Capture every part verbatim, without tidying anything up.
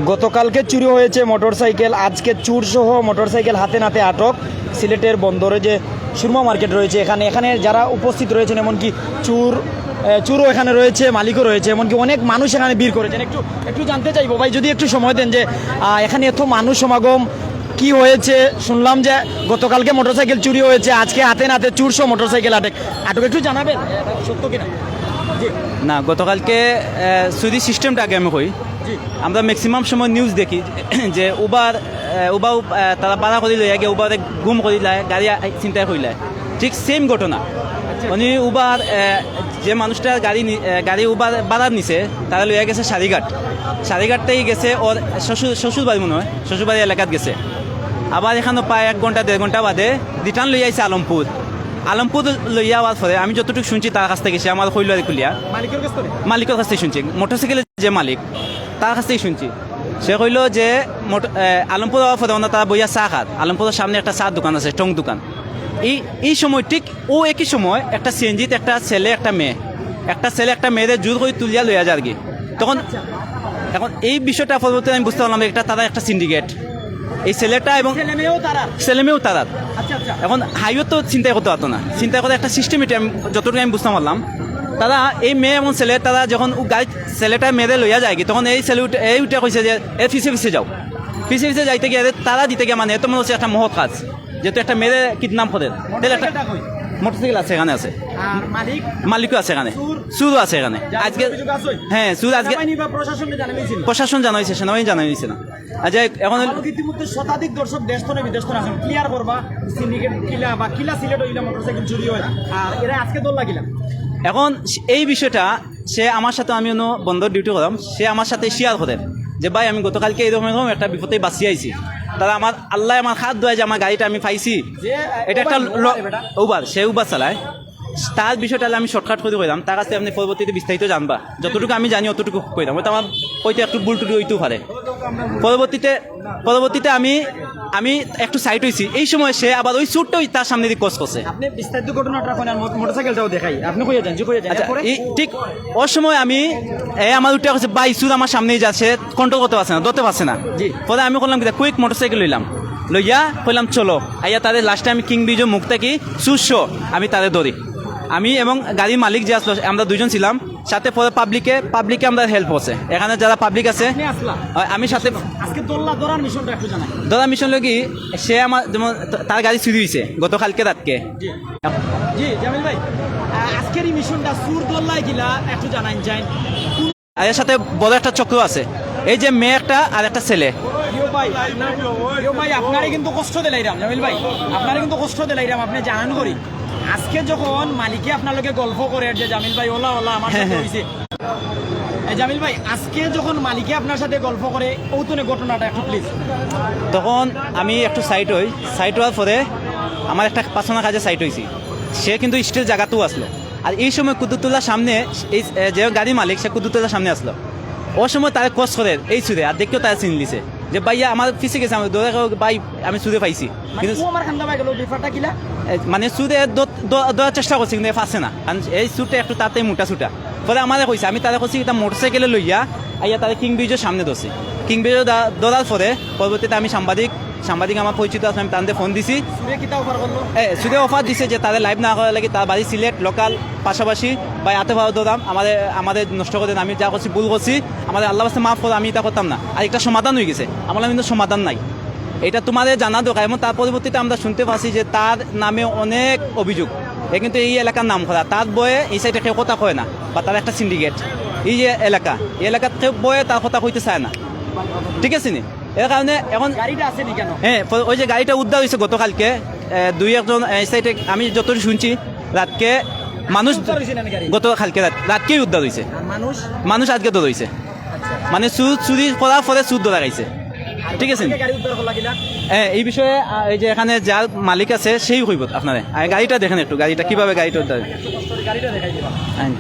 গতকালকে চুরি হয়েছে মোটরসাইকেল, আজকে চুর সহ মোটরসাইকেল হাতে নাতে আটক। সিলেটের বন্দরে যে সুরমা মার্কেট রয়েছে, এখানে এখানে যারা উপস্থিত রয়েছেন, এমনকি চুর আহ, চুরও এখানে রয়েছে, মালিকও রয়েছে, এমনকি অনেক মানুষ এখানে ভিড় করেছেন। একটু একটু জানতে চাইবো ভাই, যদি একটু সময় দেন যে আহ, এখানে এত মানুষ সমাগম কি হয়েছে? শুনলাম যে গতকালকে মোটরসাইকেল চুরি হয়েছে, আজকে হাতে নাতে চুর সহ মোটরসাইকেল আটক আটক একটু জানাবেন, সত্য কিনা? জি। না, গতকালকে আহ, চুরি সিস্টেমটা আগে আমি কই। জি। আমরা ম্যাক্সিমাম সময় নিউজ দেখি যে উবার, আহ, উবার, আহ, তারা ভাড়া করি লইয়া গিয়া উবারে গুম করি লায়, গাড়ি আ-, ছিনতাই করি লায়। ঠিক সেম ঘটনা। মানে উবার, আহ, যে মানুষটা গাড়ি নি-, আহ, গাড়ি উবার ভাড়া নিছে, তারা লইয়া গেছে সারিঘাট। সারিঘাট থেকে গেছে ওর শ্বশুর, শ্বশুর বাড়ি মনে হয়, শ্বশুর বাড়ি এলাকাত গেছে। আবার এখানে প্রায় এক ঘন্টা, দেড় ঘন্টা বাদে রিটার্ন লইয়া আইছে আলমপুর। আলমপুর লইয়া আওয়ার পরে আমি যতটুকু শুনছি তার কাছ থেকে, সে আমার কইল আর খুলিয়া, মালিকের কাছ থেকে? মালিকের কাছ থেকে শুনছি, মোটরসাইকেলের যে মালিক, তার কাছ থেকে শুনছি। সে কইল যে মোট-, এ, আলমপুর আওয়ার পরে ওনার তারা বইয়া চা খার। আলমপুরের সামনে একটা চার দোকান আছে, টং দোকান। এই, এই সময় ঠিক ও একই সময় একটা সিএনজিতে একটা ছেলে, একটা মেয়ে, একটা ছেলে একটা মেয়েরে জোর করে তুলিয়া লইয়া যার গি। তখন এখন এই বিষয়টা পরবর্তীতে আমি বুঝতে পারলাম, এটা তারা একটা সিন্ডিকেট। এই ছেলেটা এবং ছেলে মেয়েও তারা? ছেলে মেয়েও তারা। আচ্ছা, আচ্ছা। এখন হাইওয়ে তো ছিনতাই করতে পারতো না, ছিনতাই করে একটা সিস্টেম, এটা আমি যতটুকু আমি বুঝতে পারলাম। তারা এই মেয়ে এবং ছেলে, তারা যখন ও গাড়ি, ছেলেটা মেয়েরে লইয়া যায় কি, তখন এই ছেলে উঠে, এই উঠে কইছে যে, "এ, পিছে পিছে যাও।" পিছে পিছে যাইতে গিয়ে তারা দিতে গিয়ে, মানে, এত মনে হচ্ছে একটা মহৎ কাজ, যেহেতু একটা মেয়েরে কিডন্যাপ করে। তাহলে একটা মোটরসাইকেলটা কই? মোটরসাইকেল আছে, এখানে আছে। আর মালিক? মালিকও আছে এখানে। চুর? চুরও আছে এখানে। জানার আজকে অভিযোগ আছে? হ্যাঁ, চুর আজকে সেনাবাহিনী বা প্রশাসনকে জানাইছিল? প্রশাসন জানাইছে, সেনাবাহিনী জানাইছে না। আচ্ছা, এখন হলো আমাদের ইতিমধ্যে শতাধিক দর্শক দেশ তনে বিদেশ তনে আছেন, ক্লিয়ার করবা সিন্ডিকেট কিলা বা কিলা সিলেট হইলে মোটরসাইকেল চুরি হয়, আর এরা আজকে দল লাগিলাম। এখন এই বিষয়টা সে আমার সাথে, আমি অন্য বন্দর ডিউটি করাম, সে আমার সাথে শেয়ার করে যে, "ভাই, আমি গতকালকে এরকম এরকম একটা বিপদে বাঁচিয়ে আইছি, তারা আমার, আল্লাহ আমার হাত ধোয়া যে আমার গাড়িটা আমি পাইছি।" যে, এটা একটা উবার, ল-, উবার এটা? উবার, সে উবার চালায়। তার বিষয়টা আমি শর্টকাট করে কইলাম, তার কাছে আপনি পরবর্তীতে বিস্তারিত জানবা, যতটুকু আমি জানি অতটুকু কইলাম, হয়তো আমার হয়তো একটু ভুল টুটি হইতেও পারে। পরবর্তীতে, পরবর্তীতে আমি, আমি একটু সাইড হইছি, এই সময় সে আবার ওই চুরটা ওই তার সামনে দিয়ে ক্রস করছে। আপনি বিস্তারিত ঘটনাটা কইন, আর মোট-, মোটরসাইকেলটাও দেখাই, আপনি কইয়া যান, জি, কইয়া যান। আচ্ছা, এরপরে? এই ঠিক ওর সময় আমি, এ আমার উঠে গেছে, "ভাই, চুর আমার সামনেই যাচ্ছে, কন্ট্রোল করতে পারছে না, ধরতে পারছে না।" জি। পরে আমি করলাম কি, কুইক মোটরসাইকেল লইলাম, লইয়া কইলাম, "চলো।" আইয়া তাদের লাস্টে আমি কিং ব্রিজও মুখ থাকি চুর সহ আমি তাদের ধরি। আমি এবং গাড়ির মালিক যে আসলো, আমরা দুইজন ছিলাম, সাথে পরে পাবলিকে, পাবলিকে আমরা হেল্প হচ্ছে। এখানে যারা পাবলিক আছে, আপনি আসলা? হয়, আমি সাথে আজকে দোল্লা ধরার মিশনটা একটু জানাই। ধরার মিশন হলো কি, সে আমার, যেমন ত-, তার গাড়ি চুরি হইছে গতকালকে রাতকে। জি। জি, জামিল ভাই, আ-, আজকের এই মিশনটা চুর দোল্লায় কিলা একটু জানাইন চাই। আর এর সাথে বড় একটা চক্র আছে, এই যে মেয়ে একটা আর একটা ছেলে। ইয়ো ভাই, আপনার, ইয়ো ভাই, আপনারে কিন্তু কষ্ট দিলাইরাম, জামিল ভাই, আপনারে কিন্তু কষ্ট দিলাইরাম, আপনি জানান করি। আজকে যখন মালিকে আপনার লগে গল্প করে যে, "জামিল ভাই, ওলা, ওলা, আমার সাথে হইছে।" এ, জামিল ভাই, আজকে যখন মালিকে আপনার সাথে গল্প করে, ও তো নে ঘটনাটা একটু প্লিজ। তখন আমি একটু সাইড হই, সাইড হওয়ার পরে আমার একটা পার্সোনাল কাজে সাইড হইছি, সে কিন্তু স্টিল জায়গাতেও আসলো। আর এই সময় কুদ্দুতুল্লাহর সামনে, এই, এ, যে গাড়ি মালিক, সে কুদ্দুতুল্লাহর সামনে আসলো। ওর সময় তারে ক্রস করে এই চুরে, আর দেখিও তারে চিনলিছে যে, "ভাইয়া, আমার পিছে গেছে, আমি দৌড়ে কই, ভাই, আমি চুরে পাইছি।" মানে কিন্তু ও আমার খান্দা ভাই গেল, ব্যাপারটা কিলা? এ, মানে চুরে দ-, দ-, ধরার চেষ্টা করছে, কিন্তু এ পারছে না, কারণ এই চুরটা একটু তাড়াতাড়ি মোটা চুটা। পরে আমারে কইছে, আমি তারে কইছি, এটা মোটরসাইকেলে লইয়া আইয়া তারে কিং ব্রিজের সামনে ধরছি। কিং ব্রিজে ধ-, ধরার পরে পরবর্তীতে আমি সাংবাদিক, সাংবাদিক আমার পরিচিত আছে, আমি তানতে ফোন দিছি। চুরে কিতা অফার করলো? এ, চুরে অফার দিছে যে তারে লাইভ না করার লাগি, তার বাড়ি সিলেট, লোকাল, পাশাপাশি, ভাই, আতে পারো ধরাম, আমারে, আমারে নষ্ট করে দেন, আমি যা করছি ভুল করছি, আমারে আল্লাহর ওয়াস্তে মাফ করো, আমি এটা করতাম না, আর একটা সমাধান হয়ে গেছে। আমার কিন্তু সমাধান নাই, এটা তোমারে জানা দরকার। এবং তার পরবর্তীতে আমরা শুনতে পাচ্ছি যে তার নামে অনেক অভিযোগ, এ কিন্তু এই এলাকার নাম করা, তার ভয়ে এই সাইডে কেউ কথা কয় না, বা তার একটা সিন্ডিকেট, এই যে এলাকা, এই এলাকার কেউ ভয়ে তার কথা কইতে চায় না, ঠিক আছে নি? এর কারণে এখন গাড়িটা আছে নি কেন? হ্যাঁ, প-, ওই যে গাড়িটা উদ্ধার হয়েছে গতকালকে, এ, দুই একজন এই সাইডে আমি যতটুকু শুনছি, রাতকে মানুষ উদ্ধার হয়েছে না গাড়ি? গতকালকে রাত, রাতকেই উদ্ধার হয়েছে। আর মানুষ? মানুষ আজকে ধরা হয়েছে। আচ্ছা। মানে চুর, চুরি করার পরে চুর ধরা খাইছে। আর ঠিক আছে। গাড়ি উদ্ধার করলা কিনা? হ্যাঁ, এই বিষয়ে, আহ, এই যে এখানে যার মালিক আছে, সেই কইব আপনারে। আর গাড়িটা দেখেন একটু, গাড়িটা কিভাবে গাড়িটা উদ্ধার হয়েছে। গাড়িটা দেখাই দিবা। হ্যাঁ।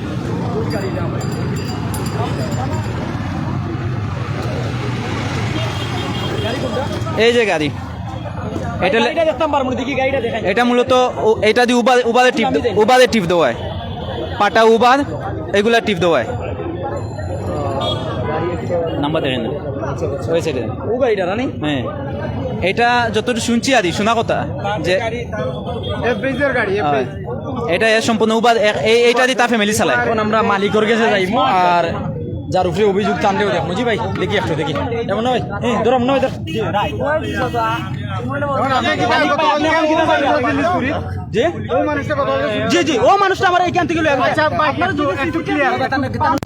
গাড়ি কোনটা? এই যে গাড়ি। এটা লে- গাড়িটা দেখতাম পারবো না, দেখি গাড়িটা দেখাই। এটা মূলত ও-, এটা দিয়ে উবার, উবারে টিপ, উবারে টিপ দেওয়া হয়। পাটা উবার, এগুলা টিপ দেওয়া হয়। নাম্বার দেখেন না। ওই সাইডে। ও গাড়িটা না নি? হ্যাঁ। এটা যতটুকু শুনছি আর কি, শোনা কথা। যে এফবিজের গাড়ি, হ্যাঁ। এফবিজ। এটা এর সম্পূর্ণ উবা-, এ-, এই, এইটা দিয়ে তার ফ্যামিলি চালায়। এখন আমরা মালিকর গেছে যাইমু, আর যার উপরে অভিযোগ তানরেও দেখমু। জি ভাই, দেখি একটু দেখি। এমন না ভাই? হ্যাঁ, ধরো, মনে হয় ধর। জি, রাইট। এখন আপনি, আপনি এখন কিতা চাইলেন? জি? ও মানুষটা কত বলে? জি, জি, ও মানুষটা আমার এইখান থেকে লয়ে গেছে। আচ্ছা, ভাই, আপনারা একটু, যদি একটু সিসি ক্যামেরা ক্লিয়ার।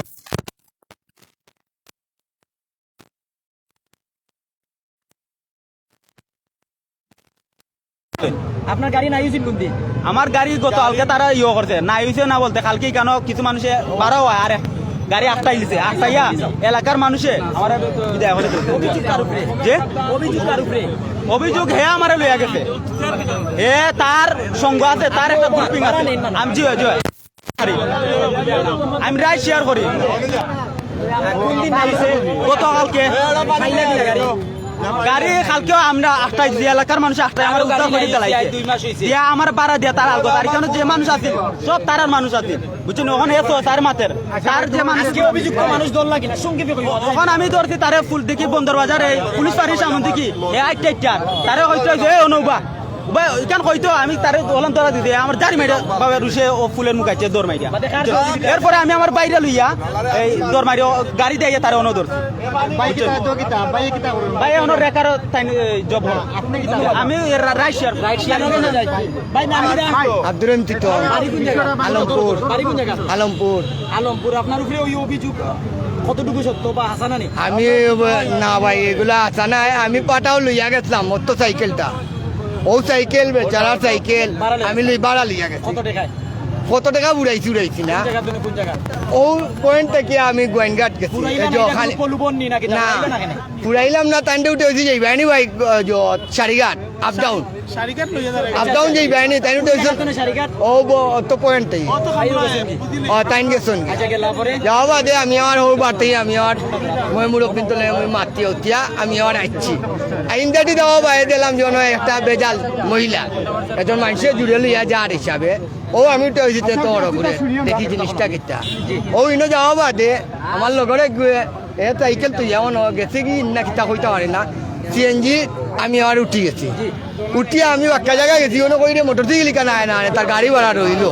আপনার গাড়ি নাই হইছিল কোন দিন? আমার গাড়ি গত কালকে তারা ইয়ে করছে, নাই হইছে না বলতে, কালকে কেন কিছু মানুষে বারো হয়, আর এক গাড়ি আটকাই দিছে, আটকাইয়া এলাকার মানুষে আমার বিদায় করে দিছে। অভিযোগ কার উপরে? যে? অভিযোগ কার উপরে? অভিযোগ হে আমারে লইয়া গেছে, হে তার সঙ্গ আছে, তার একটা গ্রুপিং আছে। আমি জি, জি। আমি রাইড শেয়ার করি। কোন দিন আইছে? গতকালকে। পাইলা কিনা গাড়ি? গাড়ি কালকেও আমরা আটকাই দিছি, এলাকার মানুষ আটকাই আমার উদ্ধার করে দিলাইছে। দুই মাস হইছে। দিয়া আমার বাড়া দিয়া তার আলগো, তার এখানে যে মানুষ আছিল, সব তারার মানুষ আছিল। বুঝছেন? ওখানে এসো, তার মাতের। তার যে মানুষ আজকে অভিযুক্ত মানুষ ধরলা কিনা? সংক্ষেপে কইবা। ওখানে আমি ধরছি তারে ফুল দেখি বন্দর বাজারে পুলিশ ফাঁড়ির সামনে দেখি, এ আইটটা আইটটা। তারে হয়তো হয়তো, এ অনুবা। ভাই, ইখান কইতো আমি তারে ওলান ধরা দিতে, আমার জারি মাইরা বাবা রুশে ও ফুলের মুখ আছে দৌড় মাইরা। এরপরে আমি আমার বাইরে লইয়া এই দৌড় মাইরা গাড়ি দিয়ে তারে অনো ধরছি। ভাই, কিতা, তো কিতা, ভাই, কিতা করুন? ভাই, অনো রেকার তাই, এই, জব হলো। আপনি কিতা করুন? আমি রা-, রাইশিয়ার। রাইশিয়ার না যাই। ভাই, নাম কিতা? আব্দুর রহিম তিতন। বাড়ি কোন জায়গা? আলমপুর। বাড়ি কোন জায়গা? আলমপুর। আলমপুর, আপনার উপরে ওই অভিযোগ কতটুকু সত্য বা হাছা না নি? আমি, না ভাই, এগুলা হাছা নাই। আমি পাটাও লইয়া গেছিলাম মোটরসাইকেলটা। ও সাইকেল বেচারার সাইকেল, ভাড়া লইয়া আমি লই, ভাড়া লইয়া গেছি। কত টাকায়? কত টাকা উড়াইছি, উড়াইছি না। কোন জায়গা তুমি, কোন জায়গা? ও পয়েন্ট থেকে আমি গোয়াইনঘাট গেছি। উড়াইলা এই যে না, এটা ওখানে কোনো প্রলোভন নি নাকি? না, উড়াইলা না কেন? উড়াইলাম না, তান্ডে উঠে হয়েছি যাইবা। Anyway, জ-, সারিঘাট, আপ ডাউন। সারিঘাট লইয়া যারা আপ ডাউন যাইবা, এনে তাই উঠে হয়েছে। কোন সারিঘাট? ও ব-, অত পয়েন্ট তাই। অত খালি বুঝিলাম। ও, তাইন গেছন। আচ্ছা, গেলা পরে? যাওয়া বাদে আমি আমার হৌ বাড়তেই আমি আমার মই মুরব্বিন তোলে মই মাতি উঠিয়া আমি আমার আইছি। আইন্দাটি দেওয়া বাদে দিলাম যেন একটা বেজাল মহিলা, একজন মানুষের জুড়ে লইয়া যার হিসাবে। ও আমি উঠে হয়েছি তে তোর ঘুরে দেখি জিনিসটা কিতা। ও ইনো যাওয়া বাদে আমার লগরে গিয়ে এ সাইকেল তো এমন গেছে কি না কিতা কইতে পারি না। সিএনজি আমি আর উঠি গেছি। উঠিয়া আমি বাক্কা জায়গায় গেছি, ওনো কইরে মোটরসাইকেল ইখান আয় না, আয় না, তার গাড়ি ভাড়া রইল।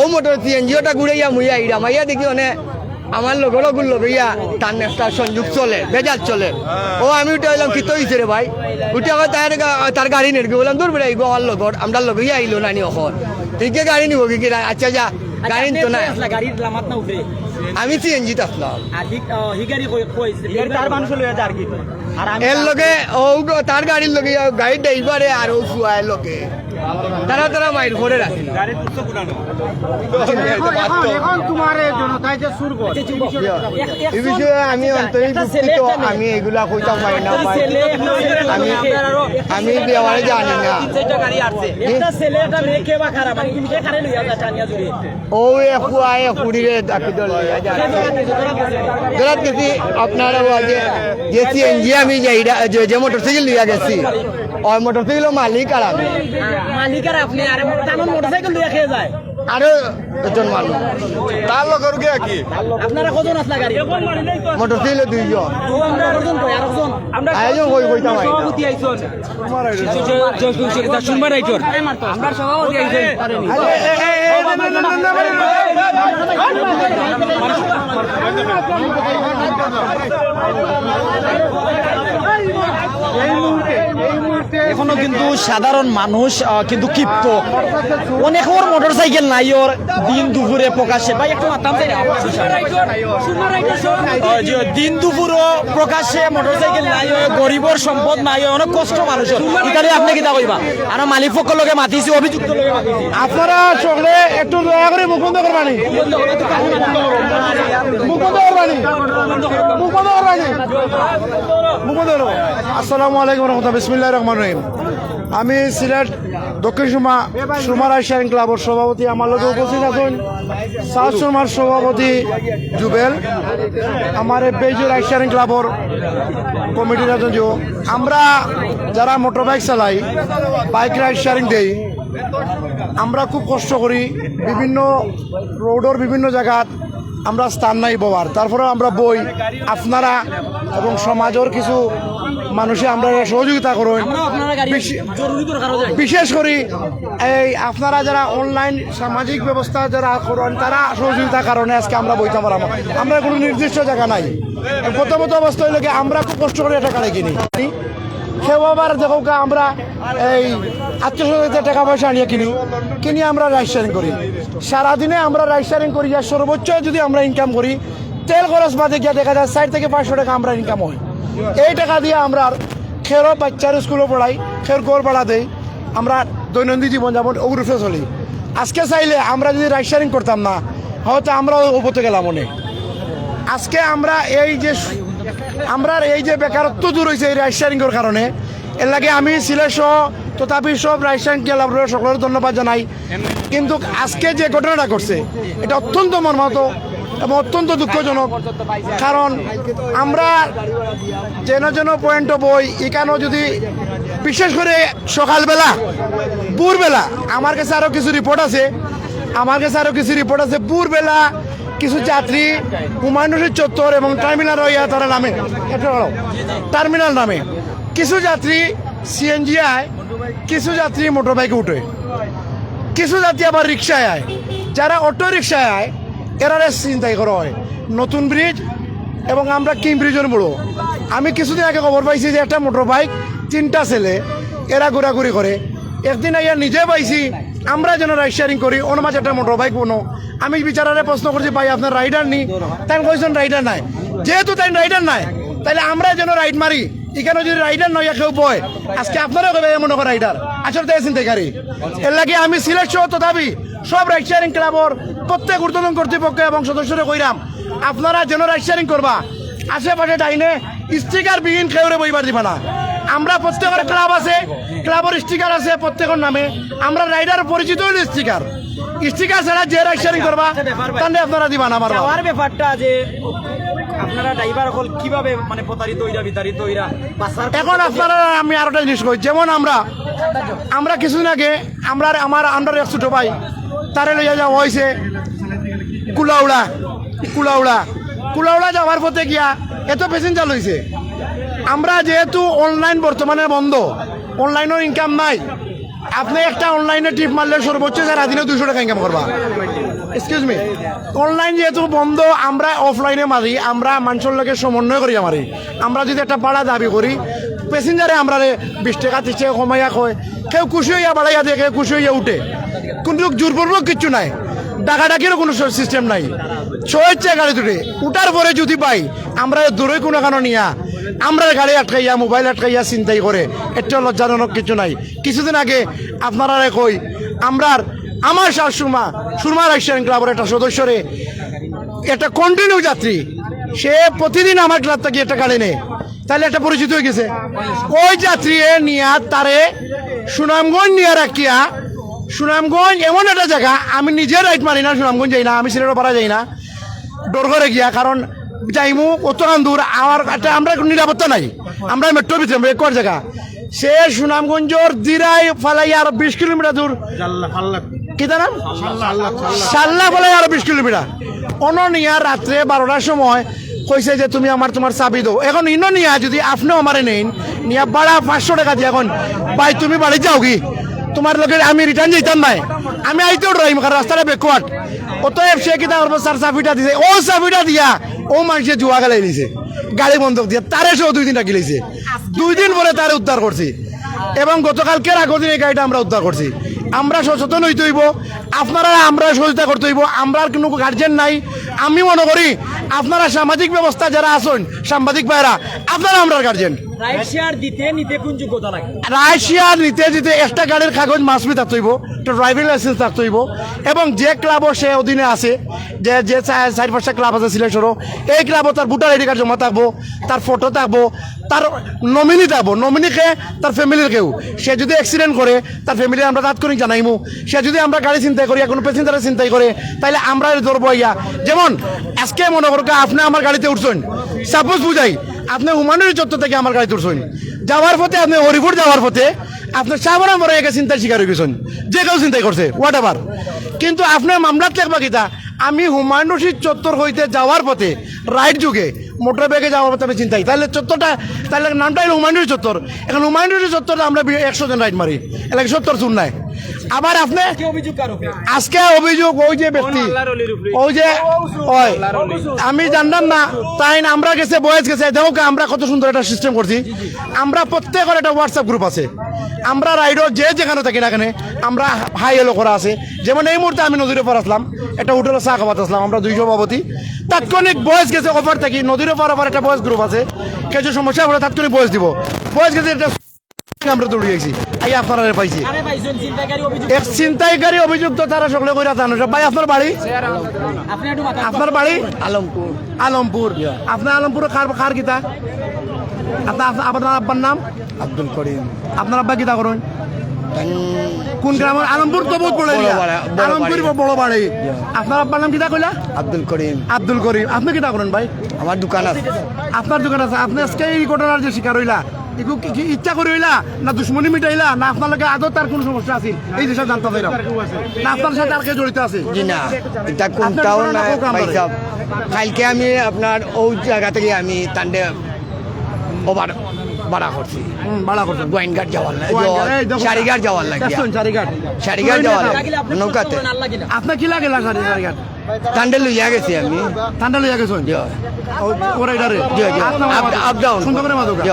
ও মোটর সিএনজি ওটা ঘুরাইয়া মুই আইরাম, আইয়া দেখি ওনে আমার লগর ওগুর লগইয়া তার একটা সংযোগ চলে, বেজার চলে। ও আমি উঠে হইলাম, "কিতা হইছে রে ভাই?" উঠে আবার তার গা-, তার গাড়ি নেড়গি, বললাম, "দূর বেটা, ইগো আমার লগর, আমরা লগইয়া আইলো না নি অখন। তুই কে গাড়ি নিব কি কিনা? আচ্ছা যা, আচ্ছা, গাড়ি আপনি নিতো না।" কই আসলা? গাড়ির লামাত না উপরে? আমি সিএনজিত আসলাম। আর হি-, আহ, হি গাড়ি কই, কই? হি গাড়ি তার মানুষ লইয়া যার কি? আর আমি এর লগে ও গ-, তার গাড়ির লগে, গাড়ির ড্রাইভারে আর ও ফুয়ায় লগে। তারা তারা মাইর করে রাখে। গাড়ি তুলছে কোনানো? এখন, এখন, এখন তোমার এই জনতায় যে সুর করে, এই বিষয়ে এই বিষয়ে আমি অন্তরে একটা দুঃখিত, ছেলে একটা মেয়ে। আমি এগুলা কইতাম পারি না ভাই। ছেলে একটা মেয়ে। আমি, আমি বিয়াবারে জানি না। তিন চারটা গাড়ি আসছে। একটা ছেলে একটা মেয়ে কে বা খারাপ, মানে তুমি কে খারে লইয়া যা টানিয়া জুড়ে? ও এ ফুয়ায় ফুড়িরে ডাকি দল লইয়া যায়। ধরাত গেছি আপনারা ওই যে, যে সিএনজি আমি যাই, যে, যে মোটরসাইকেল লইয়া গেছি, ওই মোটরসাইকেল মালিক আর আমি। মালিক আর আপনি, আর তানোর মোটরসাইকেল লইয়া খেয়ে যায়। আরো একজন মানুষ। তার লগর গিয়া কি? আপনারা কজন আসলা গাড়ি? মোটরসাইকেল দুইজন। ও, আমরা আরেকজন কই, আরেকজন? আয়োজন কই, কইতাম হয় না। সভাপতি আইছন। জয়-, জয়-, জয়-, জয়-, শুনবা নাই তোর? আমরা সভাপতি আইছন। এখনো কিন্তু সাধারণ মানুষ, আহ, কিন্তু ক্ষিপ্ত। অনেকর মোটরসাইকেল নাই, ওর দিন দুপুরে প্রকাশ্যে। ভাই, একটু মাতাম চাই না। ওই যে দিন দুপুরও প্রকাশ্যে মোটরসাইকেল নাই, ওই গরিবর সম্পদ নাই, ওই অনেক কষ্ট মানুষর। ইতারে আপনি কিতা কইবা? আমরা মালিক পক্ষর লগে মাতিছি, অভিযুক্ত লগে মাতিছি। আপনারা সকলে একটু দয়া করে মুখ বন্ধ করবানি। মুখ বন্ধ করবানি। মুখ বন্ধ করবানি। মুখ বন্ধ করো। আসসালামু আলাইকুম রহমতুল্লাহ। বিসমিল্লাহির রহমানির রহিম। আমি সিলেট দক্ষিণ সুরমা, সুরমা রাইড শেয়ারিং ক্লাবর সভাপতি, আমার লগে উপস্থিত আছেন সাউথ সুরমার সভাপতি জুবেল, আমার এই বেজু রাইড শেয়ারিং ক্লাবর কমিটির একজন যুবক। আমরা যারা মোটর বাইক চালাই, বাইক রাইড শেয়ারিং দেই, আমরা খুব কষ্ট করি, বিভিন্ন রোডর বিভিন্ন জায়গাত আমরা স্থান নাই বওয়ার, তারপরেও আমরা বই। আপনারা এবং সমাজের কিছু মানুষে আমরা সহযোগিতা করইন। বিশে-, বিশেষ করি এই আপনারা যারা অনলাইন সামাজিক ব্যবস্থা যারা করইন, তারা সহযোগিতার কারণে আজকে আমরা বইতাম পারলাম। আমরা কোনো নির্দিষ্ট জায়গা নাই। প্রথমত অবস্থা হইল কি, আমরা খুব কষ্ট করে একটা কাড়ে কিনি। কেউ আবার দেখো কা, আমরা এই আত্মীয় স্বজনদের টাকা পয়সা আনিয়ে কিনি, কিনি আমরা রাইড শেয়ারিং করি। সারাদিনে আমরা রাইড শেয়ারিং করি, আর সর্বোচ্চ যদি আমরা ইনকাম করি, তেল খরচ বাদে গিয়া দেখা যায় চার থেকে পাঁচশো টাকা আমরা ইনকাম হয়। এই টাকা দিয়ে আমরা খেরো বাচ্চার স্কুলে পড়াই, খের ঘর ভাড়া দেই, আমরা দৈনন্দিন জীবনযাপন ওগুলোতে চলি। আজকে চাইলে আমরা যদি রাইড শেয়ারিং করতাম না, হয়তো আমরাও ওপরে গেলাম অনেক। আজকে আমরা এই যে, আমরা এই যে বেকারত্ব দূর হয়েছে এই রাইড শেয়ারিংয়ের কারণে, এর লাগে আমি সিলেট সহ তথাপি সব রাইড শেয়ারিং ক্লাবর সকলের ধন্যবাদ জানাই। কিন্তু আজকে যে ঘটনাটা ঘটছে, এটা অত্যন্ত মর্মাহত এবং অত্যন্ত দুঃখজনক। কারণ আমরা যেন যেন পয়েন্ট বই, এখানেও যদি বিশেষ করে সকালবেলা, ভোরবেলা, আমার কাছে আরও কিছু রিপোর্ট আছে, আমার কাছে আরও কিছু রিপোর্ট আছে, ভোরবেলা কিছু যাত্রী হুমায়ুন রশিদ চত্বর এবং টার্মিনাল হইয়া তারা নামে, একটু দাঁড়াও, টার্মিনাল নামে কিছু যাত্রী সিএনজি আয়, কিছু যাত্রী মোটর বাইকে উঠে, কিছু যাত্রী আবার রিক্সায় আয়। যারা অটো রিক্সায় আয়, এরারে ছিনতাই করা হয় নতুন ব্রিজ এবং আমরা কিং ব্রিজের মোড়ো। আমি কিছুদিন আগে খবর পাইছি যে একটা মোটর বাইক, তিনটা ছেলে, এরা ঘোরাঘুরি করে। একদিন আইয়া নিজে পাইছি, আমরা যেন রাইড শেয়ারিং করি, ওর মাঝে একটা মোটর বাইক বনো। আমি বিচারারে প্রশ্ন করছি, "ভাই, আপনার রাইডার নি?" তাই কইছেন, "রাইডার নাই।" যেহেতু তাই রাইডার নাই, তাহলে আমরা যেন রাইড মারি। এখানে যদি রাইডার নয় কেউ বয়, আজকে আপনারাও কইবা, "এ মনে করে রাইডার, আসলে তো এ ছিনতাইকারী।" এর লাগে আমি সিলেট সহ তথাপি সব রাইড শেয়ারিং ক্লাবর প্রত্যেক ঊর্ধ্বতন কর্তৃপক্ষ এবং সদস্যরে কইরাম, আপনারা যেন রাইড শেয়ারিং করবা, আশেপাশে ডাইনে স্টিকার বিহীন কেউরে বইবার দিবা না। আমরা প্রত্যেকের ক্লাব আছে, ক্লাবর স্টিকার আছে প্রত্যেকের নামে। আমরা রাইডার পরিচিত হইল স্টিকার, স্টিকার ছাড়া যে রাইড শেয়ারিং করবা, তাহলে আপনারা দিবা না আমার বাবা। যাওয়ার ব্যাপারটা যে আপনারা ড্রাইভার হল কিভাবে মানে প্রতারিত হইরা, বিতাড়িত হইরা, বাসার এখন আপনারা, আমি আরোটা জিনিস কই, যেমন আমরা, আমরা কিছুদিন আগে আমরা, আমার আন্ডার এক ছোট ভাই, তারে লইয়া যাওয়া হয়েছে কুলাউড়া, কুলাউড়া, কুলাউড়া যাওয়ার পথে গিয়া এত প্যাসেঞ্জার লইছে। আমরা যেহেতু অনলাইন বর্তমানে বন্ধ, অনলাইনও ইনকাম নাই, আপনি একটা অনলাইনে টিপ মারলে সর্বোচ্চ সারা দিনে দুশো টাকা ইনকাম করবা। এক্সকিউজ মি, অনলাইন যেহেতু বন্ধ, আমরা অফলাইনে মারি, আমরা মানুষের লগে সমন্বয় করিয়া মারি। আমরা যদি একটা ভাড়া দাবি করি, প্যাসেঞ্জারে আমরারে বিশ টাকা, তিরিশ টাকা কমাইয়া কয়, কেউ খুশি হইয়া বাড়াইয়া দেয়, কেউ খুশি হইয়া উঠে, কিন্তু জোরপূর্বক কিচ্ছু নাই, ডাকাডাকিরও কোনো সিস্টেম নাই। স্বেচ্ছায় গাড়ি তুলে উঠার পরে যদি পাই, আমরা দূরে কোনো কারণ নিয়া আমরা গাড়ি আটকাইয়া, মোবাইল আটকাইয়া ছিনতাই করে, একটা লজ্জাজনক কিছু নাই। কিছুদিন আগে আপনারারে কই, আমরার, আমার সার সুরমা, সুরমা রাইড শেয়ারিং ক্লাবর একটা সদস্যরে, একটা কন্টিনিউ যাত্রী, সে প্রতিদিন আমার ক্লাব থাকি একটা গাড়ি নেয়, তাহলে একটা পরিচিত হয়ে গেছে। ওই যাত্রী এ নিয়া তারে সুনামগঞ্জ নিয়া রাখিয়া, সুনামগঞ্জ এমন একটা জায়গা, আমি নিজে রাইড মারি না, সুনামগঞ্জ যাই না, আমি সিলেটর পাড়া যাই না, ডর করে গিয়া, কারণ যাইমু অতখান দূর, আমার একটা, আমরা কোনো নিরাপত্তা নাই, আমরা মেট্রোর ভিতরে, আমরা একর জায়গা। সে সুনামগঞ্জর দিরাই ফালাই আরো বিশ কিলোমিটার দূর। কিতা নাম? সাল্লা ফালাই আরো বিশ কিলোমিটার। অনো নিয়া রাত্রে বারোটার সময় কইছে যে, "তুমি আমার, তোমার চাবি দাও।" এখন ইনো নিয়া যদি আপনিও আমারে নেইন, নিয়া ভাড়া পাঁচশো টাকা দিয়া এখন, "ভাই, তুমি বাড়ি যাও কি? তোমার লগে আমি রিটার্ন যাইতাম নাই, আমি আইতেও ডরাইম, কারণ রাস্তাটা ব্যাকওয়ার্ড।" অতএব সে কিতা করবো, তার চাবিটা দিছে, ও চাবিটা দিয়া ও মানুষে জুয়া খেলাই দিছে, গাড়ি বন্ধক দিয়া তারে সহ দুই দিন রাখি লইছে। দুই দিন পরে তারে উদ্ধার করছি এবং গতকালকের আগের দিন এই গাড়িটা আমরা উদ্ধার করছি। আমরা সচেতন হইতে হইব, আপনারা আমরা সহযোগিতা করতে হইব। আমরার কোনো গার্জিয়ান নাই। আমি মনে করি আপনারা সামাজিক ব্যবস্থা যারা আছেন, সাংবাদিক ভাইরা, আপনারা আমরার গার্জিয়ান। রাইড শেয়ার দিতে নিতে কোন যোগ্যতা লাগে? রাইড শেয়ার নিতে দিতে একটা গাড়ির কাগজ মাস্ট বি থাকতে হইব, একটা ড্রাইভিং লাইসেন্স থাকতে হইব এবং যে ক্লাবও সে অধীনে আছে, যে, যে চা-, চার পাঁচটা ক্লাব আছে সিলেট শহরও, এই ক্লাবও তার ভোটার আইডি কার্ড জমা থাকবো, তার ফটো থাকবো, তার নমিনি থাকবো, নমিনি কে তার ফ্যামিলির কেউ। সে যদি অ্যাক্সিডেন্ট করে, তার ফ্যামিলি আমরা তাৎক্ষণিক জানাইমু। সে যদি আমরা গাড়ি ছিনতাই করি, কোনো প্যাসেঞ্জারের ছিনতাই করে, তাহলে আমরা এর ধরবো ইয়া। যেমন আজকে মনে করুক, আপনি আমার গাড়িতে উঠছেন, সাপোজ বুঝাই, আপনি হুমায়ুন রশিদ চত্বর থেকে আমার গাড়িতে উঠছেন, যাওয়ার পথে আপনি হরিপুর যাওয়ার পথে আপনি সাবরাম বড় একে ছিনতাই শিকার হয়ে গেছেন, যে কেউ ছিনতাই করছে, হোয়াট এভার। কিন্তু আপনার মামলার লেখবা কিতা, আমি হুমায়ুন রশিদ চত্বর হইতে যাওয়ার পথে রাইট যুগে মোটর বাইকে যাওয়ার পথে আমি ছিনতাই, তাহলে চত্বরটা, তাহলে নামটা হলো হুমায়ুন রশিদ চত্বর। এখন হুমায়ুন রশিদ চত্বরে আমরা বি- একশো জন রাইট মারি, এলাকা সত্তর চুর নাই। আবার আপনি আজকে অভিযোগ ওই যে ব্যক্তি, ওই যে ওই আমি জানতাম না, তাই না? আমরা গেছে, বয়স গেছে, দেখো কা, আমরা কত সুন্দর একটা সিস্টেম করছি। আমরা প্রত্যেকের একটা হোয়াটসঅ্যাপ গ্রুপ আছে, আমরা রাইডর যে যেখানে থাকি না কেন, আমরা হাই হ্যালো করা আছে। যেমন এই মুহূর্তে আমি নদীর ওপার আসলাম, একটা হোটেলে চা খাওয়াতে আসলাম, আমরা দুই সভাপতি, তাৎক্ষণিক বয়স গেছে, ওপার থাকি নদীর ওপার, ওপার একটা বয়স গ্রুপ আছে, কিছু সমস্যা হলে তাৎক্ষণিক বয়স দিব, বয়স গেছে, এটা আমরা দৌড়ে আইছি, আই আপনারা পাইছি। এক ছিনতাইকারী অভিযুক্ত, তারা সকলে কইরা জানো সব। ভাই, আপনার বাড়ি? আপনার বাড়ি? আলমপুর। আলমপুর। আপনার আলমপুরে কার, কার কিতা? আপনার, আপনার আব্বার নাম? আব্দুল করিম। আপনার আব্বা কিতা করেন? কোন গ্রামের? আলমপুর তো বহুত বড় এরিয়া। আলমপুর বড় বাড়ি। আপনার আব্বার নাম কিতা কইলা? আব্দুল করিম। আব্দুল করিম। আপনি কিতা করেন ভাই? আমার দোকান আছে। আপনার দোকান আছে। আপনি আজকে এই ঘটনার যে শিকার হইলা, ইগু কি, কি ইচ্ছা করি হইলা, না দুশমনি মিটাইলা, না আপনার লগে আদত তার কোনো সমস্যা আছে? এই জিনিসটা জানতে চাইলাম। না আপনার সাথে আর কে জড়িত আছে? জি না, এটা কোনটাও না, ভাই সাহেব। কালকে আমি আপনার ওই জায়গা থেকে আমি তান্ডে ওভার ভাড়া করছি। হুম, ভাড়া করছেন। গোয়াইনঘাট যাওয়ার লাগে, গোয়াইনঘাট, এই দেখো। সারিঘাট যাওয়ার লাগে। দেখছেন, সারিঘাট। সারিঘাট যাওয়ার লাগে। নৌকাতে। আপনার কি লাগে না সারি-, সারিঘাট? তান্ডে লইয়া গেছি আমি। তান্ডে লইয়া গেছেন? জি। ও, ওরা এটারে? জি, জি। Up down. সুন্দর করে মাদুকা। জি।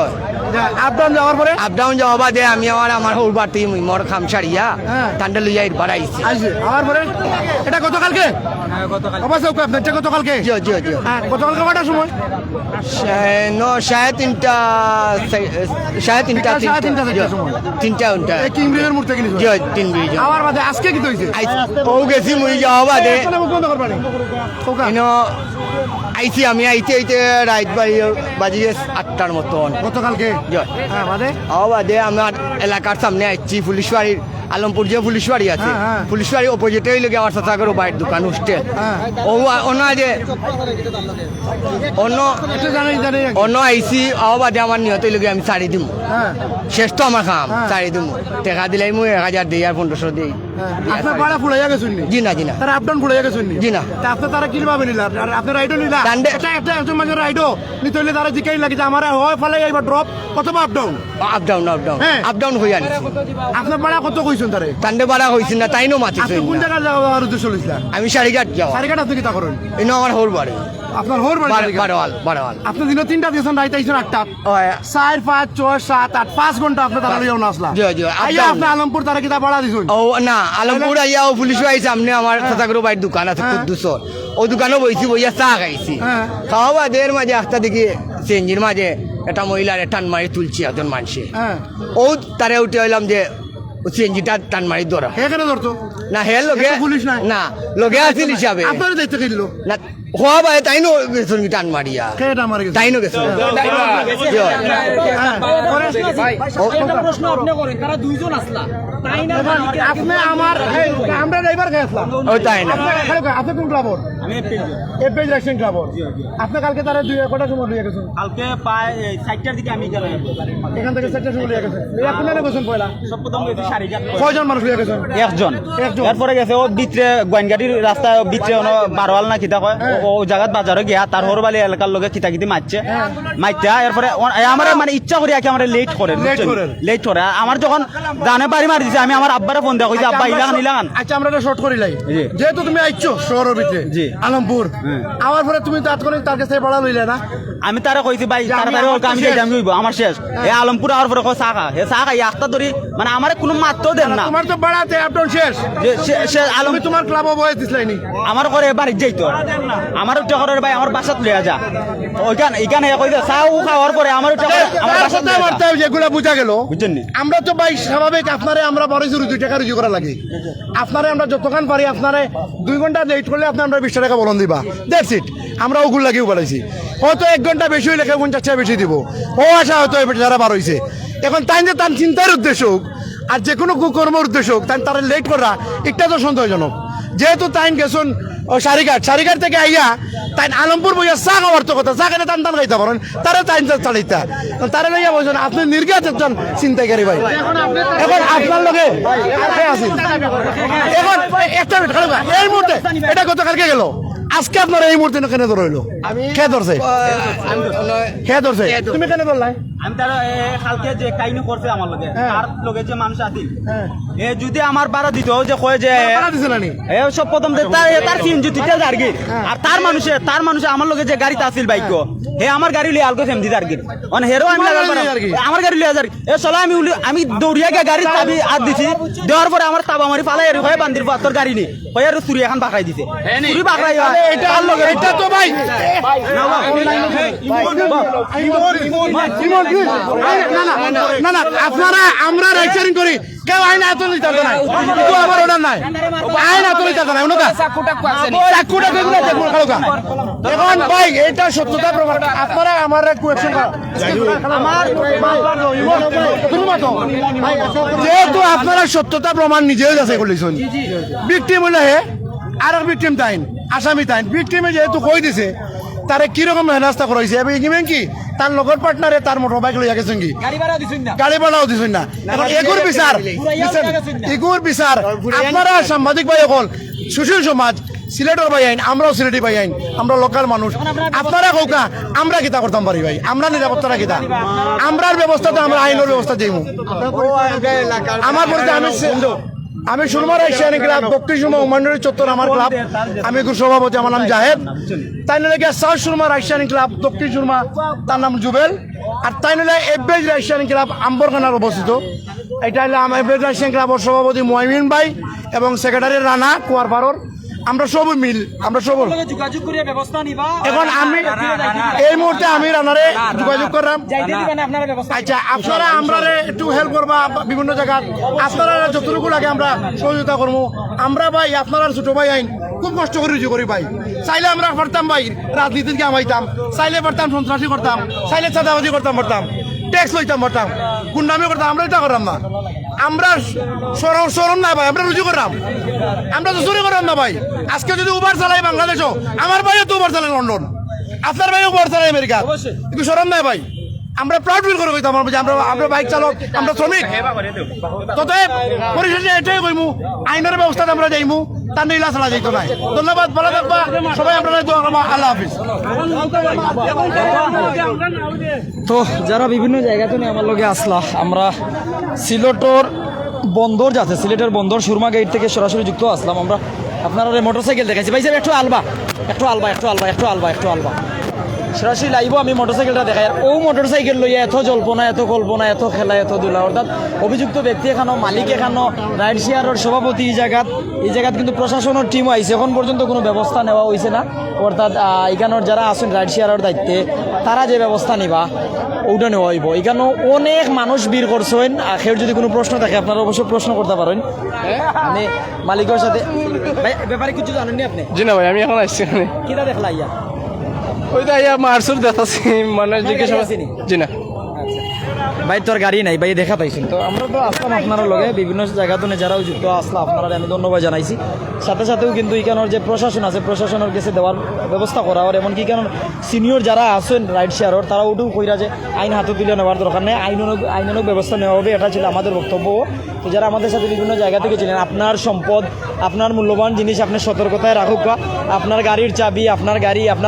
আপ ডাউন যাওয়ার পরে? আপ ডাউন যাওয়া বাদে আমি আমার, আমার হৌর বাড়ি, মোর কাম সারিয়া, হ্যাঁ। তান্ডে লইয়া এরবার আইছি। আইছে। আওয়ার পরে? এটা গতকালকে? হ্যাঁ, গতকাল। অবশ্য ওকে আপনার, এটা গতকালকে? জি, জি, জি। হ্যাঁ, গতকালকে কটার সময়? সাড়ে ন, সাড়ে তিনটা, সাড়ে তিনটা, বিকাল সাড়ে তিনটা, তিনটা, চারটার সময়। তিনটা, তিনটা। এই কিং ব্রিজের মোড় থেকে নিছো? জি, তিন ব্রিজ। আওয়ার বাদে আজকে কিতা হইছে? আইজ, ও গেছি মুই যাওয়া বাদে। এই, বন্ধ কর পানি। ওকা। এনো আইছি আমি, আইতে আইতে রাইত বাজি, বাজি গেছে আটটার মতন। গতকালকে? জি। হ্যাঁ, বাদে? আওয়া বাদে আমার এলাকার সামনে আইছি, পুলিশ বাড়ির, আলমপুর যে পুলিশ বাড়ি আছে, হ্যাঁ, হ্যাঁ। পুলিশ বাড়ির অপোজিটে হইল গিয়া আমার চাচা করে বাইর দোকান হোস্টেল। হ্যাঁ। ও আ-, অন্য যে, অন্য, একটু জানাই, জানাই আগে। অন্য আইছি, আওয়া বাদে আমার নিয়ত হইল গিয়া আমি ছাড়ি দিমু। হ্যাঁ। শেষ তো আমার কাম, হ্যাঁ। ছাড়ি দিমু। টেকা দিলাই মুই এক হাজার দেই আর পনেরোশো দেই। হ্যাঁ। আপনার ভাড়া ফুরাইয়া গেছইন নি? জি না, জি না। তারা আপ ডাউন ফুরাইয়া গেছইন নি? জি না। তা আপনি তারা কিভাবে নিলা? আর আপনার রাইডও নিলা? তান্ডে- এটা একটা একজন মানুষের রাইডও নিতে হইলে তারা জিকাই লাগে যে আমার হয় ফালাই আইবা ড্রপ অথবা up down. Up down, up down. হ্যাঁ। আপ ডাউন হইয়া নিছি। আপনার ভাড়া কত কইছেন তারে? তান্ডে ভাড়া কইছি না, তাইনও মাতিছেন আপনি কোন না। জায়গায় যাওয়ার উদ্দেশ্য লইছিলা? আমি সারিঘাট যাওয়া। সারিঘাট আপনি কিতা করেন? ইনো আমার হৌর বাড়ি। আপনার হৌর বাড়ি বারো-, সারিঘাট? বারোয়াল, বারোয়াল। আপনি দিনে তিনটা দিয়েছেন, রাইতে আইছেন আটটা। ওই। চার, পাঁচ, ছয়, সাত, আট, পাঁচ ঘন্টা আপনি তারা লইয়া না আসলা। জি, জি, আপ আইয়া ডাউন। আপনি আলমপুর তারা কিতা ভাড়া দিছেন? ও না, আলমপুর আইয়া ও পুলিশ আইছে, আপনি আমার হ্যাঁ। চাচা করে বাইর দোকান আছে, হ্যাঁ। কুদ্দুসর। ও দোকানো বইছি, বইয়া চা খাইছি। হ্যাঁ। খাওয়া বাদে এর মাঝে একটা দেখি সিএনজির মাঝে একটা মহিলারে টান মারি তুলছি একজন মানষে। হ্যাঁ। ও তারে উঠে হইলাম যে ও সিএনজিটা টান মারি ধরা। হে কেন ধরতো? না, হে লগে হে তো পুলিশ নাই। না, লগে আছিল হিসাবে। আপনারে দেখতে কিনলো। না, হওয়া বাদে তাইনও গেছইন টান মারিয়া। কে টান মারি গেছে? তাইনও গেছইন। জি। হ্যাঁ, পরে একটা প্রশ্ন আপনি করেন, তারা দুইজন আসলা। তাই না? আপনি আমার, এই, আমরা ড্রাইভার কে আসলাম। ও তাই না? আপনি, আপনি কোন ক্লাবর? আমি এফপিএইচ। এফপিএইচ রেসিং ক্লাবর। জি, জি। আপনি কালকে তারা দুই, কটার সময় লইয়া গেছেন? কালকে প্রায়, এই, চারটার দিকে আমি এখানে আসবো। এখান থেকে চারটার সময় লইয়া গেছেন। লইয়া কোন জায়গায় গেছেন পয়লা? সর্বপ্রথম গেছি সারিঘাট। কয়জন মানুষ লইয়া গেছেন? একজন। একজন। এরপরে গেছে ও ভিতরে গোয়াইনঘাটির রাস্তায়, ও ভিতরে অনো বারোয়াল না কিতা কয়, হ্যাঁ। ও, ও জাগাত বাজারো গিয়া তার হরবালি এলাকার লগে কিতা কিতি মারছে। হ্যাঁ। মারতে, এরপরে ও, এ, আমারে মানে ইচ্ছা করি আর কি আমারে লেট করে, লেট বুঝছেন? করে। লেট করে। আর আমার যখন জানে বাড়ি মারি দিছে, আমি আমার আব্বারে ফোন দেওয়া কইছি, আচ্ছা, "আব্বা, আমরা ইলাখান, শর্ট, ইলাখান।" আচ্ছা, আমরা এটা শর্ট করি লাই। জি। যেহেতু তুমি আইছো শহরের ভিতরে, জি। আলমপুর, হ্যাঁ। আওয়ার পরে তুমি তাৎক্ষণিক তার কাছে ভাড়া লইলে না? আমি তারে কইছি, "ভাই, যে আমি তাড়াতাড়ি আমার ওকে, আমি শেষ। যাইতাম, যাইবো, আমার শেষ।" হ্যাঁ। এ আলমপুর আওয়ার পরে কয়, "চা খা।" হে চা খাই, আস্তা ধরি, মানে, আমারে কোনো মাততেও দেন না। তোমার তো ভাড়াতে আপ ডাউন শেষ। যে সে, সে আলম তুমি তোমার ক্লাবো বয়স দিছলাইনি। আমার করে বাড়িত যাইতো। আমার উঠে করে, "ভাই, আমার বাসাত লইয়া যা।" ওইখান, এখানে কইছে, চা ও খাওয়ার পরে আমার উঠে করে, "আমার তার বাসাত কথা লইয়া যা।" বার্তা যেগুলা বুঝা গেল, বুঝছেন নি? আমরা তো ভাই স্বাভাবিক আপনারে আমরা বারোইশো রুজি টাকা রুজি করা লাগে। আপনারে আমরা যতক্ষণ পারি আপনারে দুই ঘন্টা লেট করলে আপনি আমরা বিশ টাকা বলন দিবা। That's it। আমরা ওগুলো লাগিও বাড়াইছি। হয়তো এক ঘন্টা বেশি হইলে কেউ পঞ্চাশ টাকা বেশি দিব। ও আশা হয়তো এবার যারা বার হইছে। এখন তাই যে তার চিন্তার উদ্দেশ্য হোক, আর যে কোনো কুকর্মর উদ্দেশ্য হোক, তাই তারা লেট করা একটা তো সন্দেহজনক। যেহেতু তাইন গেছন ও সারিঘাট, সারিঘাট থেকে আইয়া তাইন আলমপুর বইয়া চা খাওয়ার তো কথা, চা খাইলে টান টান খাইতা পারইন, তারে তাইন চা চালাইতা, তারে লইয়া বলছেন আপনি নির্ঘাত একজন ছিনতাইকারী ভাই। এখন আপনার লগে আর কে আছেন? এখন একটা মিনিট, খালি এই মুহূর্তে, এটা গতকালকে গেল, আজকে আপনার এই মুহূর্তে কেন ধরা হইলো? কে ধরছে? কে ধরছে? তুমি কেন ধরলাই? আমি তার, এ, কালকে যে কাহিনী করছে আমার লগে, হ্যাঁ। তার লগে যে মানুষ আছিল, হ্যাঁ। এ যদি আমার ভাড়া দিত, যে কয় যে ভাড়া দিছে না নি? এ সব প্রথম যে তার, এ তার সিএনজি তুইটা যারগি। হ্যাঁ। আর তার মানুষে, তার মানুষে আমার লগে যে গাড়িত আছিল বাইক, হ্যাঁ। হে আমার গাড়ি লইয়া আলগো ফেমদি যারগি। মানে হেরো আমি তোমার লাগাল গাড়ি পারাম। লইয়া যারগি? আমার গাড়ি লইয়া যারগি। এ চলো আমি উলি-, আমি দৌড়িয়া গিয়া গাড়ির চাবি আর দিছি। দেওয়ার পরে আমার তাবা মারি ফালাই আর কয় বান্দির পাত্তর গাড়ি নি। কই আর চুরি এখন বাকরাই দিছে। চুরি বাকরাই হয়। আরে এটা, তার লগে এটা তো ভাই। না, না, না, না, না, না, না, না, আপনারা, আমরা রাইট শেয়ারিং করি, কেউ আইন আতো নিতে পারবে না। কিন্তু আমার অর্ডার নাই, আইন আতো নিতে পারবে না। ওনাকে চাকুটা কুয়াছে নি? চাকুটা বেগুলা চাকু খাওকা। এখন ভাই, এটা সত্যতা প্রমাণ। আপনারা আমার কোয়েশ্চন করা। আমার শুনুন তো, যেহেতু আপনারা সত্যতা প্রমাণ নিজেও যাচাই করলেছেন, ভিকটিম হইলে হে, আর এক ভিকটিম তাইন, আসামি তাইন। ভিকটিমে যেহেতু কই দিছে, তারে কিরকম হেনস্থা করা হয়েছে এবং ইমেন কি তার লগর পার্টনারে তার মোটর বাইক লইয়া গেছেন কি? গাড়ি ভাড়াও দিছেন না। এখন এগুর বিচার, এগুর বিচার, আপনারা সাংবাদিক ভাই অকল, সুশীল সমাজ, সিলেটর ভাই আইন, আমরাও সিলেটি ভাই আইন, আমরা লোকাল মানুষ। আপনারা কউকা, আমরা কিতা করতাম পারি ভাই? আমরা নিরাপত্তাটা কিতা? আমরার ব্যবস্থা তো আমরা আইনের ব্যবস্থা যাইমু। আমার পরিচয় আমি সে-, আমি সুরমা রাইশিয়ান ক্লাব, দক্ষিণ সুরমা উমানন্দ চত্বর আমার ক্লাব। আমি এগুর সভাপতি, আমার নাম জাহেদ। তাইন হইলে গিয়া সাউথ সুরমা রাইশিয়ান ক্লাব, দক্ষিণ সুরমা, তার নাম জুবেল। আর তাইন হইলে এভরেজ রাইশিয়ান ক্লাব আম্বরখানার অবস্থিত। এটা হইলে আমার এভরেজ রাইশিয়ান ক্লাবর সভাপতি মুহাইমিন ভাই এবং সেক্রেটারি রানা কুয়ারপাড়র। আমরা সব মিল, আমরা সব লগে যোগাযোগ করিয়া ব্যবস্থা নিবা। এখন আমি এই মুহূর্তে আমি রানারে যোগাযোগ করলাম। যাইতে দিবেন আপনারা ব্যবস্থা। আচ্ছা, আপনারা আমরারে একটু হেল্প করবা বিভিন্ন জায়গা, আপনারা যতটুকু লাগে আমরা সহযোগিতা করবো। আমরা ভাই, আপনারা ছোট ভাই আইন, খুব কষ্ট করে রুজি করি ভাই। চাইলে আমরা পারতাম ভাই রাজনীতির কামাইতাম, চাইলে পারতাম সন্ত্রাসী করতাম, চাইলে চাঁদাবাজি করতাম পারতাম, ট্যাক্স লইতাম পারতাম, গুন্ডামি করতাম, আমরা এটা করলাম না। আমরা শরম, শরম নাই ভাই, আমরা রুজি করলাম, আমরা তো চুরি করলাম না ভাই। আজকে যদি উবার চালাই বাংলাদেশও, আমার ভাইও তো উবার চালায় লন্ডন, আপনার ভাইও উবার চালায় আমেরিকা, কিন্তু শরম নাই ভাই। আমরা প্রাউড ফিল করে কইতাম আমরা যে আমরা, আমরা বাইক চালক, আমরা শ্রমিক। ততএব পরিশেষে এটাই কইমু, আইনের ব্যবস্থাতে আমরা যাইমু, তার নিলা ছাড়া যাইতো নাই। ধন্যবাদ, ভালো থাকবা সবাই, আপনারা দোয়া করবা। আল্লাহ হাফিজ। তো যারা বিভিন্ন জায়গা থেকে আমার লগে আসলা, আমরা সিলেটর বন্দর যাতে, সিলেটের বন্দর সুরমা গেট থেকে সরাসরি যুক্ত আসলাম আমরা। আপনারা মোটরসাইকেল দেখাইছি ভাই সাহেব, একটু আলবা, একটু আলবা, একটু আলবা, একটু আলবা, একটু আলবা। সরাসরি লাইভও আমি মোটরসাইকেলটা দেখাই। আর ও মোটরসাইকেল লইয়া এত জল্পনা, এত কল্পনা, এত খেলা, এত ধুলা, অর্থাৎ অভিযুক্ত ব্যক্তি এখানো, মালিক এখানো, রাইড শেয়ারর সভাপতি এই জায়গাত, এই জায়গাত কিন্তু প্রশাসনের টিমও আইছে। এখন পর্যন্ত কোনো ব্যবস্থা নেওয়া হইছে না, অর্থাৎ আহ, এখানোর যারা আছেন রাইড শেয়ারর দায়িত্বে, তারা যে ব্যবস্থা নিবা ওটা নেওয়া হইব। এখানো অনেক মানুষ ভিড় করছেন। আহ, কেউ যদি কোনো প্রশ্ন থাকে আপনারা অবশ্যই প্রশ্ন করতে পারেন। আমি মালিকের সাথে ভাই, ব্যাপারে কিছু জানেননি আপনি? জি না ভাই, আমি এখন আসছি এখানে। কিটা দেখলা ইয়া? ওই তো আইয়া মারসুর দেখাছি, মানে আপনার জিজ্ঞেস গাড়ি করে- আছেনি? জি না। ভাই, তোর গাড়ি নাই, ভাই, দেখা পাইছেন। তো আমরা তো আসলাম আপনারা লগে, বিভিন্ন জায়গা থেকে যারা যুক্ত আসলা, আপনারা আমি ধন্যবাদ জানাইছি। সাথে সাথেও কিন্তু এখানোর যে প্রশাসন আছে, প্রশাসনের কাছে দেওয়ার ব্যবস্থা করা, আর এমনকি এখানোর সিনিয়র যারা আছেন রাইড শেয়ারর, তারা ওটাও কইরা যে আইন হাতে তুলে নেওয়ার দরকার নেই, আইনানুগ, আইনানুগ ব্যবস্থা নেওয়া হবে, এটা ছিল আমাদের বক্তব্য। তো যারা আমাদের সাথে বিভিন্ন জায়গা থেকে ছিলেন, আপনার সম্পদ, আপনার মূল্যবান জিনিস আপনি সতর্কতায় রাখুক, আপনার গাড়ির চাবি, আপনার গাড়ি, আপনার